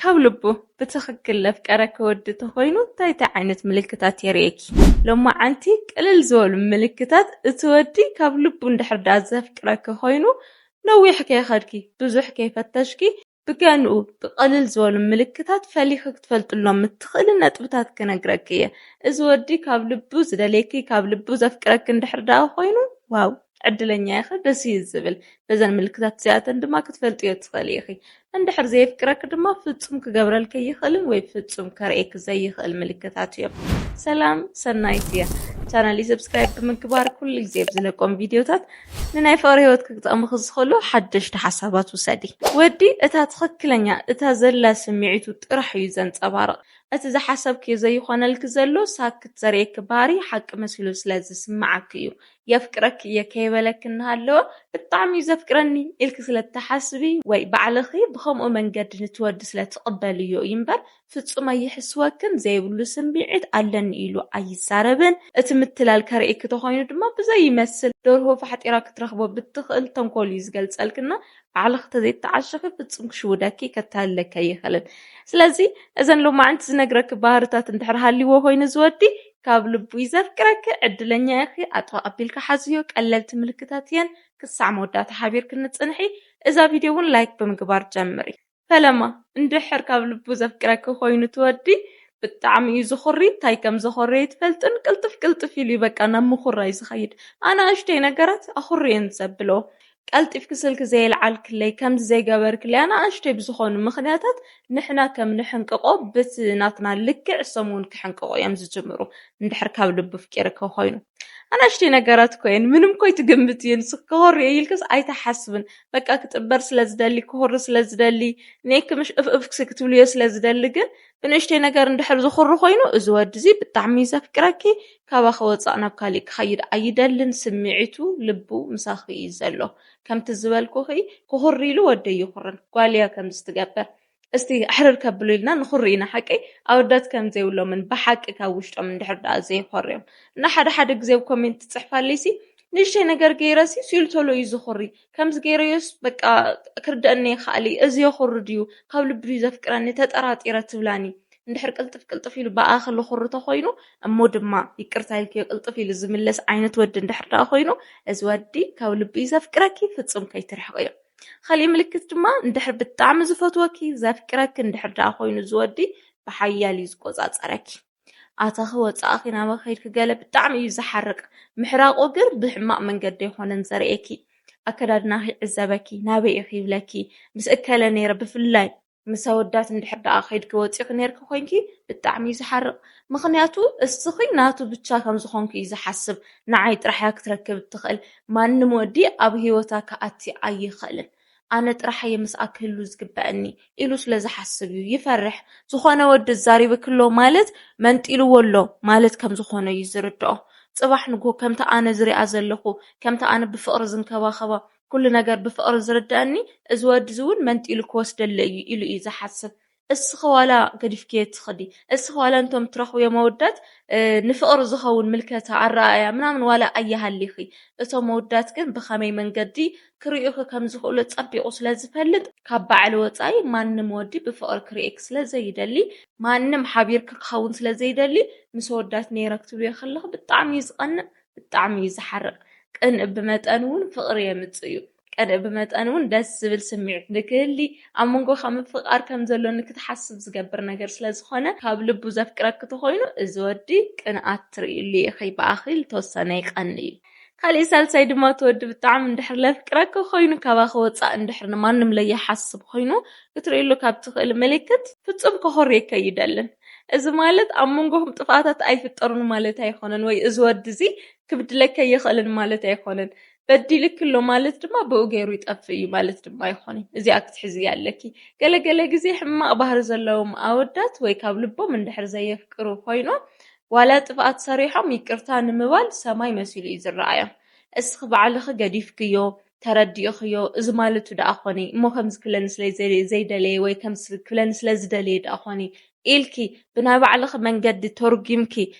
ካብ ልቡ ብትኽክል ለፍቀረኪ ወዲ ተኾይኑ እንታይ እንታይ ዓይነት ምልክታት የርእየኪ? ሎማዓንቲ ቅልል ዝበሉ ምልክታት እቲ ወዲ ካብ ልቡ እንድሕር ደኣ ዘፍቅረኪ ኮይኑ ነዊሕ ከይኸድኪ ብዙሕ ከይፈተሽኪ ብገንኡ ብቐልል ዝበሉ ምልክታት ፈሊኺ ክትፈልጥሎም እትኽእሊ ነጥብታት ክነግረኪ እየ። እዚ ወዲ ካብ ልቡ ዝደልየኪ ካብ ልቡ ዘፍቅረኪ እንድሕር ደኣ ኮይኑ ዋው ዕድለኛ ኢኺ ደስ እዩ ዝብል። በዘን ምልክታት እዚኣተን ድማ ክትፈልጥዮ ትኽእሊ ኢኺ። እንድሕር ዘየፍቅረኪ ድማ ፍጹም ክገብረልኪ ኣይኽእልን ወይ ፍጹም ከርእየኪ ዘይኽእል ምልክታት እዮም። ሰላም ሰናይት እየ። ቻናለይ ሰብስክራይብ ብምግባር ኩሉ ግዜ ብዝለቆም ቪድዮታት ንናይ ፍቕሪ ህይወትኪ ክጠቕምኺ ዝኽእሉ ሓደሽቲ ሓሳባት ውሰዲ። ወዲ እታ ትኽክለኛ እታ ዘላ ስምዒቱ ጥራሕ እዩ ዘንጸባርቕ። እቲ ዝሓሰብክዮ ዘይኾነልኪ ዘሎ ሳክት ዘርእየኪ ባህሪ ሓቂ መሲሉ ስለ ዝስምዓኪ እዩ። የፍቅረኪ እየ ከይበለኪ እናሃለወ ብጣዕሚ እዩ ዘፍቅረኒ ኢልኪ ስለ እትሓስቢ ወይ ባዕልኺ ብኸምኡ መንገዲ ንትወዲ ስለ ትቕበልዮ እዩ እምበር ፍጹም ኣይሕስወክን፣ ዘይብሉ ስምዒት ኣለኒ ኢሉ ኣይዛረብን። እቲ ምትላል ከርእየኪ ተኾይኑ ድማ ብዘይመስል ደርሆ ፋሕጢራ ክትረኽቦ ብትኽእል ተንኮል እዩ ዝገልጸልክና ባዕልኺ ተዘይተዓሸኺ ፍጹም ክሽውደኪ ከታልለኪ ኣይኽእልን። ስለዚ እዘን ሎማዕንቲ ዝነግረኪ ባህርታት እንድሕር ሃልይዎ ኮይኑ ዝወዲ ካብ ልቡ እዩ ዘፍቅረኪ ዕድለኛ ኢኺ ኣጥቕ ኣቢልካ ሓዝዮ ቀለልቲ ምልክታት እየን ክሳዕ መወዳእታ ሓቢርክኒ ጽንሒ እዛ ቪድዮ እውን ላይክ ብምግባር ጀምሪ። ፈለማ እንድሕር ካብ ልቡ ዘፍቅረኪ ኮይኑ ትወዲ ብጣዕሚ እዩ ዝኹሪ እንታይ ከም ዘኾሪ ኣይትፈልጥን ቅልጥፍ ቅልጥፍ ኢሉ እዩ በቃ ናብ ምኹራይ ዝኸይድ ኣናእሽተይ ነገራት ኣኹሪ እየን ዘብሎ ቀልጢፍኪ ስልኪ ዘየልዓልክለይ ከምዚ ዘይገበርክለይ ኣናእሽተይ ብዝኾኑ ምኽንያታት ንሕና ከም ንሕንቅቆ ብቲ ናትና ልክዕ እሶም እውን ክሕንቅቆ እዮም ዝጅምሩ እንድሕር ካብ ልቡ ፍቂርኪ ኮይኑ ኣናእሽተይ ነገራት እኮ እየን ምንም ኮይ ትግምት እየን ክኾሪ እየ ኢልክስ ኣይተሓስብን በቃ ክጥበር ስለ ዝደሊ ክኹሪ ስለ ዝደሊ ኔክ ምሽ እፍ እፍ ክትብልዮ ስለ ዝደሊ ግን ብንእሽተይ ነገር እንድሕር ዝኹሪ ኮይኑ እዚ ወዲ እዚ ብጣዕሚ እዩ ዘፍቅረኪ ካባኺ ወፃእ ናብ ካሊእ ክኸይድ ኣይደልን ስምዒቱ ልቡ ምሳኺ እዩ ዘሎ ከምቲ ዝበልኩኺ ክኹሪ ኢሉ ወደይ ይኹርን ጓል እያ ከምዚ ትገብር እስቲ ኣሕርር ከብሎ ኢልና ንኹሪ ኢና ሓቀይ ኣወዳት ከም ዘይብሎምን ብሓቂ ካብ ውሽጦም እንድሕር ደኣ ዘይኾርዮም እና ሓደ ሓደ ግዜ ኣብ ኮሜንት ትፅሕፋለይሲ ንእሽተይ ነገር ገይረሲ ስኢሉ ተሎ እዩ ዝኹሪ ከምዚ ገይረዮስ በቃ ክርደአኒ ይኽኣል እዩ እዚ የኹሪ ድዩ ካብ ልቢ ድዩ ዘፍቅረኒ ተጠራጢረ ትብላኒ እንድሕር ቅልጥፍ ቅልጥፍ ኢሉ ብኣኺ ልኹሪ ተኾይኑ እሞ ድማ ይቅርታ ኢልክዮ ቅልጥፍ ኢሉ ዝምለስ ዓይነት ወዲ እንድሕር ደኣ ኮይኑ እዚ ወዲ ካብ ልቢ እዩ ዘፍቅረኪ ፍጹም ከይትርሕቕዮ። ካሊእ ምልክት ድማ እንድሕር ብጣዕሚ ዝፈትወኪ ዘፍቅረኪ እንድሕር ደኣ ኮይኑ እዚ ወዲ ብሓያል እዩ ዝቆጻጸረኪ። ኣተኺ ወጻእኺ ናበ ከይድኪ ገለ ብጣዕሚ እዩ ዝሓርቕ። ምሕራቑ ግን ብሕማቕ መንገዲ ኣይኮነን ዘርእየኪ። ኣከዳድናኺ ይዕዘበኪ፣ ናበይ ኢኺ ይብለኪ። ምስ እከለ ነይረ ብፍላይ ምስ ኣወዳት እንድሕር ደኣ ከይድኪ ወጺኺ ነይርኪ ኮይንኪ ብጣዕሚ እዩ ዝሓርቕ። ምኽንያቱ እስኺ ናቱ ብቻ ከም ዝኾንኪ እዩ ዝሓስብ። ንዓይ ጥራሕ እያ ክትረክብ እትኽእል። ማንም ወዲ ኣብ ህይወታ ክኣቲ ኣይኽእልን። ኣነ ጥራሕ እየ ምስኣ ክህሉ ዝግበኣኒ ኢሉ ስለ ዝሓስብ እዩ። ይፈርሕ። ዝኾነ ወዲ ዛሪብክሎ ማለት መንጢልዎ ኣሎ ማለት ከም ዝኾነ እዩ ዝርድኦ። ጽባሕ ንግሆ ከምቲ ኣነ ዝሪኣ ዘለኹ፣ ከምቲ ኣነ ብፍቕሪ ዝንከባኸባ፣ ኩሉ ነገር ብፍቕሪ ዝርድኣኒ፣ እዚ ወዲ እዚ እውን መንጢሉ ክወስደለይ እዩ ኢሉ እዩ ዝሓስብ። እስኺ ዋላ ገዲፍክዮ ትኽዲ፣ እስኺ ዋላ እንቶም ትረኽብዮም ኣወዳት ንፍቕሪ ዝኸውን ምልከታ ኣረኣእያ ምናምን ዋላ ኣይሃሊኺ፣ እቶም ኣወዳት ግን ብኸመይ መንገዲ ክርእዩኺ ከም ዝኽእሉ ኣጸቢቑ ስለ ዝፈልጥ፣ ካብ ባዕሊ ወጻኢ ማንም ወዲ ብፍቕሪ ክርእየኪ ስለ ዘይደሊ፣ ማንም ሓቢርኪ ክኸውን ስለ ዘይደሊ፣ ምስ ኣወዳት ነይረ ክትብልዮ ከለኺ ብጣዕሚ እዩ ዝቐንእ፣ ብጣዕሚ እዩ ዝሓርቕ። ቅንእ ብመጠኑ እውን ፍቕሪ የምጽእ እዩ። ቅንእ ብመጠኑ እውን ደስ ዝብል ስምዒት ንክህሊ፣ ኣብ መንጎኻ ምፍቕቓር ከም ዘሎኒ ክትሓስብ ዝገብር ነገር ስለ ዝኾነ፣ ካብ ልቡ ዘፍቅረኪ ተኾይኑ፣ እዚ ወዲ ቅንኣት ትርእይሉ ኢኺ፣ ብኣኺ ዝተወሰነ ይቐንእ እዩ። ካሊእ ሳልሳይ ድማ እቲ ወዲ ብጣዕሚ እንድሕር ለፍቅረኪ ኮይኑ፣ ካባኺ ወጻእ እንድሕር ንማንም ለይሓስብ ኮይኑ ክትርእይሉ ካብ ትኽእሊ ምልክት፣ ፍጹም ከኾርየኪ ኣይደልን። እዚ ማለት ኣብ መንጎኹም ጥፍኣታት ኣይፍጠሩን ማለት ኣይኮነን፣ ወይ እዚ ወዲ እዚ ክብድለኪ ኣይኽእልን ማለት ኣይኮነን። በዲልኪ ኣሎ ማለት ድማ ብኡ ገይሩ ይጠፍእ እዩ ማለት ድማ ኣይኮነን። እዚኣ ክትሕዝያ ኣለኪ። ገለ ገለ ግዜ ሕማቕ ባህሪ ዘለዎም ኣወዳት ወይ ካብ ልቦም እንድሕር ዘየፍቅሩ ኮይኖም ዋላ ጥፍኣት ሰሪሖም ይቅርታ ንምባል ሰማይ መሲሉ እዩ ዝረኣዮም። እስኺ ባዕልኺ ገዲፍክዮ፣ ተረዲእኽዮ፣ እዚ ማለቱ ደኣ ኾነ እሞ ከምዚ ክብለኒ ስለ ዘይ- ዘይደለየ ወይ ከምዚ ክብለኒ ስለ ዝደለየ ደኣ ኾነ ኢልኪ ብናይ ባዕልኺ መንገዲ ተርጒምኪ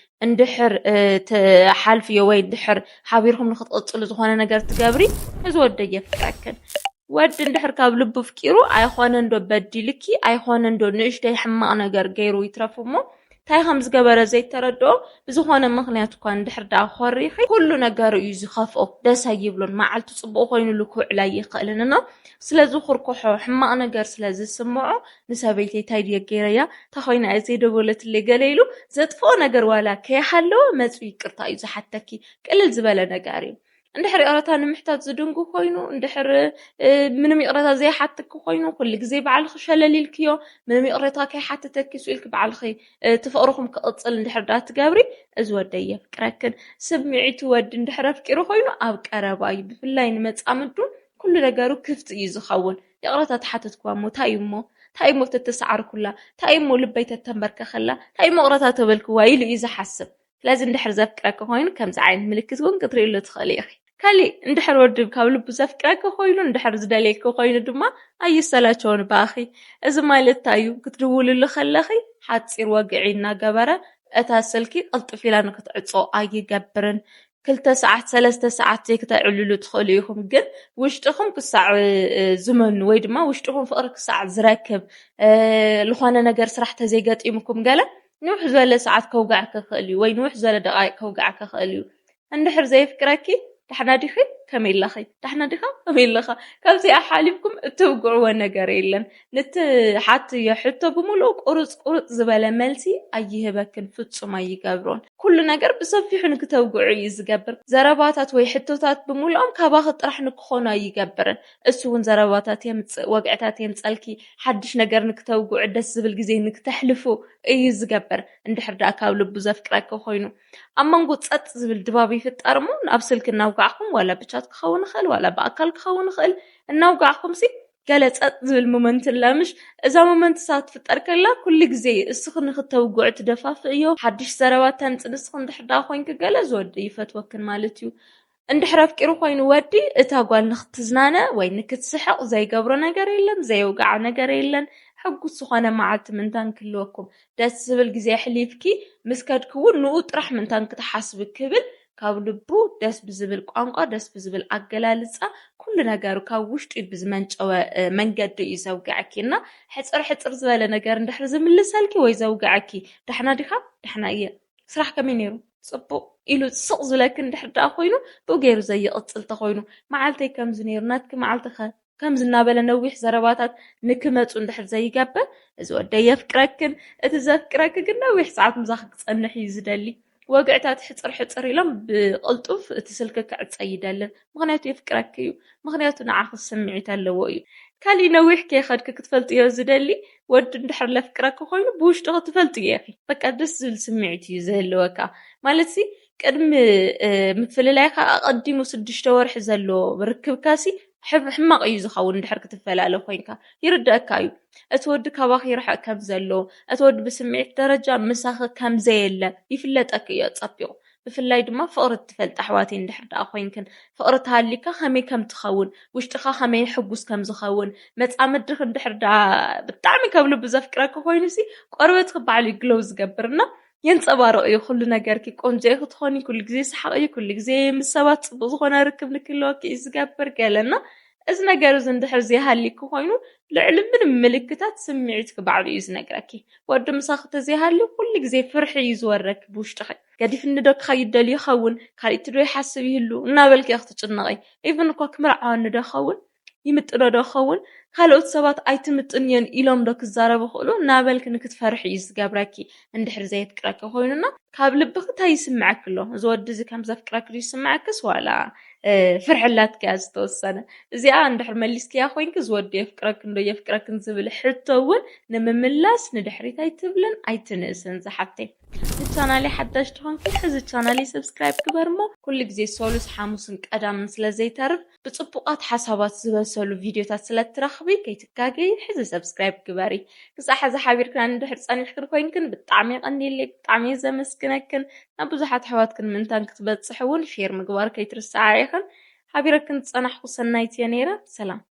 እንድሕር እ፣ ትሓልፍዮ ወይ እንድሕር ሓቢርኩም ንክትቕፅሉ ዝኾነ ነገር ትገብሪ እዚ ወደይ የፍቅረክን ወዲ እንድሕር ካብ ልቡ ፍቂሩ ኣይኾነ እንዶ በዲልኪ ኣይኾነ እንዶ ንእሽተይ ሕማቕ ነገር ገይሩ ይትረፍ እሞ እንታይ ከም ዝገበረ ዘይተረድኦ ብዝኾነ ምኽንያት እኳ እንድሕር ደኣ ኮሪኺ ኩሉ ነገሩ እዩ ዝኸፍኦ። ደስ ኣይብሎን። መዓልቱ ጽቡቕ ኮይኑሉ ክውዕል ኣይኽእልን እኖ ስለዚ ኩርኩሖ ሕማቕ ነገር ስለ ዝስምዖ ንሰበይተይ እንታይ ድየ ገይረያ እንታይ ኮይና እየ ዘይደወለትለይ ገለ ኢሉ ዘጥፍኦ ነገር ዋላ ከይሃለወ መጺኡ ይቅርታ እዩ ዝሓተኪ። ቅልል ዝበለ ነገር እዩ። እንድሕር ይቕረታ ንምሕታት ዝድንጉ ኮይኑ እንድሕር ምንም ይቕረታ ዘይሓትኪ ኮይኑ ኩሉ ግዜ ባዕልኺ ሸለል ኢልክዮ ምንም ይቕረታ ከይሓትተኪ ሱ ኢልኪ ባዕልኺ እቲ ፍቕርኹም ክቕፅል እንድሕር ዳ ትገብሪ እዚ ወደይ የፍቅረክን ስምዒቱ ወዲ እንድሕር ኣፍቂሩ ኮይኑ ኣብ ቀረባ እዩ ብፍላይ ንመፃምዱ ኩሉ ነገሩ ክፍቲ እዩ ዝኸውን። ይቕረታ ተሓተትክዋ እሞ እንታይ እዩ እሞ እንታይ እሞ ተተሰዓርኩላ እንታይ እሞ ልበይ ተተንበርከኸላ እንታይ እሞ ይቕረታ ተበልክዋ ኢሉ እዩ ዝሓስብ። ስለዚ እንድሕር ዘፍቅረኪ ኮይኑ ከምዚ ዓይነት ምልክት እውን ክትርእይሉ ትኽእሊ ኢኺ። ካሊእ እንድሕር ወዲ ካብ ልቡ ዘፍቅረኪ ኮይኑ እንድሕር ዝደልየኪ ኮይኑ ድማ ኣይሰላቸውን ብኣኺ። እዚ ማለት እንታይ እዩ? ክትድውልሉ ከለኺ ሓፂር ወግዒ እናገበረ እታ ስልኪ ቅልጥፍ ኢላ ንክትዕፆ ኣይገብርን። ክልተ ሰዓት ሰለስተ ሰዓት ዘይክተዕልሉ ትኽእሉ ኢኹም ግን ውሽጥኹም ክሳዕ ዝመኑ ወይ ድማ ውሽጥኹም ፍቕሪ ክሳዕ ዝረክብ ዝኾነ ነገር ስራሕ ተዘይገጢምኩም ገለ ንውሕ ዝበለ ሰዓት ከውግዐኪ ይኽእል እዩ ወይ ንውሕ ዝበለ ደቓይቕ ከውግዐኪ ይኽእል እዩ። እንድሕር ዘየፍቅረኪ ዳሕና ዲኺ ከመይ ኣለኺ ዳሕና ዲኻ ከመይ ኣለኻ ካብዚኣ ሓሊፍኩም እተውግዕዎ ነገር የለን። ንትሓትዮ ሕቶ ብምሉኡ ቁሩፅ ቁሩፅ ዝበለ መልሲ ኣይህበክን ፍፁም ኣይገብሮን። ኩሉ ነገር ብሰፊሑ ንክተውግዑ እዩ ዝገብር። ዘረባታት ወይ ሕቶታት ብምሉኦም ካባኺ ጥራሕ ንክኾኑ ኣይገብርን። እሱ እውን ዘረባታት የምፅእ፣ ወግዕታት የምፀልኪ፣ ሓድሽ ነገር ንክተውግዑ፣ ደስ ዝብል ግዜ ንክተሕልፉ እዩ ዝገብር። እንድሕር ደኣ ካብ ልቡ ዘፍቅረኪ ኮይኑ ኣብ መንጎ ጸጥ ዝብል ድባብ ይፍጠር እሞ ኣብ ስልኪ እናውጋዕኩም ዋላ ብቻት ክኸውን ይኽእል ዋላ ብኣካል ክኸውን ይኽእል እናውጋዕኩም ሲ ገለ ጸጥ ዝብል ሞመንት እላ ምሽ እዛ ሞመንት እሳ ትፍጠር ከላ ኩሉ ግዜ እስኺ ንክተውግዑ ትደፋፍእዮ ሓድሽ ዘረባ ተምጽ ንስኺ እንድሕር ደኣ ኮይንኪ ገለ ዝወዲ ይፈትወክን ማለት እዩ። እንድሕር ኣፍቂሩ ኮይኑ ወዲ እታ ጓል ንክትዝናነ ወይ ንክትስሕቕ ዘይገብሮ ነገር የለን፣ ዘየውግዓ ነገር የለን። ሕጉስ ዝኾነ መዓልቲ ምንታን ክህልወኩም፣ ደስ ዝብል ግዜ ኣሕሊፍኪ ምስ ከድኪ እውን ንኡ ጥራሕ ምንታን ክትሓስቢ ክብል ካብ ልቡ ደስ ብዝብል ቋንቋ ደስ ብዝብል ኣገላልፃ ኩሉ ነገሩ ካብ ውሽጢ ብዝመንጨወ መንገዲ እዩ ዘውግዐኪ እና ሕፅር ሕፅር ዝበለ ነገር እንድሕር ዝምልሰልኪ ወይ ዘውግዐኪ ዳሕና ዲኻ ዳሕና እየ ስራሕ ከመይ ነይሩ? ፅቡቕ ኢሉ ስቕ ዝብለኪ እንድሕር ደኣ ኮይኑ ብኡ ገይሩ ዘይቕፅል ተኾይኑ መዓልተይ ከምዚ ነይሩ ናትኪ መዓልቲ ኸ ከምዚ እናበለ ነዊሕ ዘረባታት ንክመፁ እንድሕር ዘይገብር እዚ ወደይ የፍቅረክን እቲ ዘፍቅረኪ ግን ነዊሕ ሰዓት ምሳኺ ክፀንሕ እዩ ዝደሊ። ወግዕታት ሕፅር ሕፅር ኢሎም ብቕልጡፍ እቲ ስልኪ ክዕፀ ይደልን ምኽንያቱ የፍቅረኪ እዩ። ምኽንያቱ ንዓኺ ስምዒት ኣለዎ እዩ። ካሊእ ነዊሕ ከይኸድኪ ክትፈልጥዮ ዝደሊ ወዲ እንድሕር ለፍቅረኪ ኮይኑ ብውሽጥኺ ትፈልጥዮ ኢኺ። በቃ ደስ ዝብል ስምዒት እዩ ዝህልወካ። ማለት ሲ ቅድሚ ምፍልላይካ ኣቐዲሙ ስድሽተ ወርሒ ዘሎ ርክብካ ሲ ሕማቕ እዩ ዝኸውን እንድሕር ክትፈላለ ኮይንካ ይርደአካ እዩ። እቲ ወዲ ካባኺ ይርሕቕ ከም ዘሎ እቲ ወዲ ብስምዒት ደረጃ ምሳኺ ከም ዘየለ ይፍለጠኪ እዩ ኣጸቢቑ። ብፍላይ ድማ ፍቕሪ እትፈልጢ ኣሕዋተይ እንድሕር ደኣ ኮይንክን ፍቕሪ ተሃልዩካ ከመይ ከም ትኸውን ውሽጥኻ ከመይ ሕጉስ ከም ዝኸውን መጻምድኺ እንድሕር ደኣ ብጣዕሚ ካብ ልቡ ዘፍቅረኪ ኮይኑሲ ቆርበትኺ ባዕሉ እዩ ግሎው ዝገብር እና የንጸባርቕ እዩ ኩሉ ነገርኪ ቆንጆ ኢኺ ትኾኒ ኩሉ ግዜ ሰሓቕ እዩ ኩሉ ግዜ ምስ ሰባት ጽቡቕ ዝኾነ ርክብ ንክህልወኪ እዩ ዝገብር ገለ እና እዚ ነገር እዚ እንድሕር ዘይሃልዩኪ ኮይኑ ልዕሊ ምንም ምልክታት ስምዒትኪ ባዕሉ እዩ ዝነግረኪ። ወዲ ምሳኺ ተዘይሃልዩ ኩሉ ግዜ ፍርሒ እዩ ዝወረኪ ብውሽጥኺ። ገዲፍኒ ዶ ክኸይድ ደልዩ ይኸውን? ካልእቲ ዶ ይሓስብ ይህሉ? እናበልኪ ኢኺ ትጭነቒ። ኢቭን እኳ ክምርዓወኒ ዶ ይኸውን? ይምጥኖ ዶ ይኸውን? ካልኦት ሰባት ኣይትምጥንዮን ኢሎም ዶ ክዛረቡ ይኽእሉ? እናበልኪ ንክትፈርሒ እዩ ዝገብረኪ። እንድሕር ዘየፍቅረኪ ኮይኑና ካብ ልብኺ እንታይ ይስምዐኪ ኣሎ? እዚ ወዲ እዚ ከም ዘፍቅረኪ ድዩ ይስምዐክስ ዋላ ፍርሒ ኣላትኪ እያ ዝተወሰነ? እዚኣ እንድሕር መሊስክያ ኮይንኪ እዚ ወዲ የፍቅረክን ዶ የፍቅረክን ዝብል ሕቶ እውን ንምምላስ ንድሕሪት ኣይትብልን ኣይትንእስን ዝሓፍተይ። ንቻናለይ ሓዳሽ ትኾንኪ ሕዚ ቻናለይ ሰብስክራይብ ግበር እሞ ኩሉ ግዜ ሰሉስ ሓሙስን ቀዳምን ስለ ዘይተርፍ ብፅቡቓት ሓሳባት ዝበሰሉ ቪድዮታት ስለ ትረኽቢ ከይትጋገይ ሕዚ ሰብስክራይብ ግበሪ። ክሳዕ ሕዚ ሓቢርክና እንድሕር ፀኒሕክን ኮይንክን ብጣዕሚ የቐንየለይ ብጣዕሚ እየ ዘመስግነክን ናብ ብዙሓት ኣሕዋትክን ምእንታን ክትበፅሕ እውን ሼር ምግባር ከይትርስዓ ኢኽን ሓቢረክን ዝፀናሕኩ ሰናይት እየ ነይረ ሰላም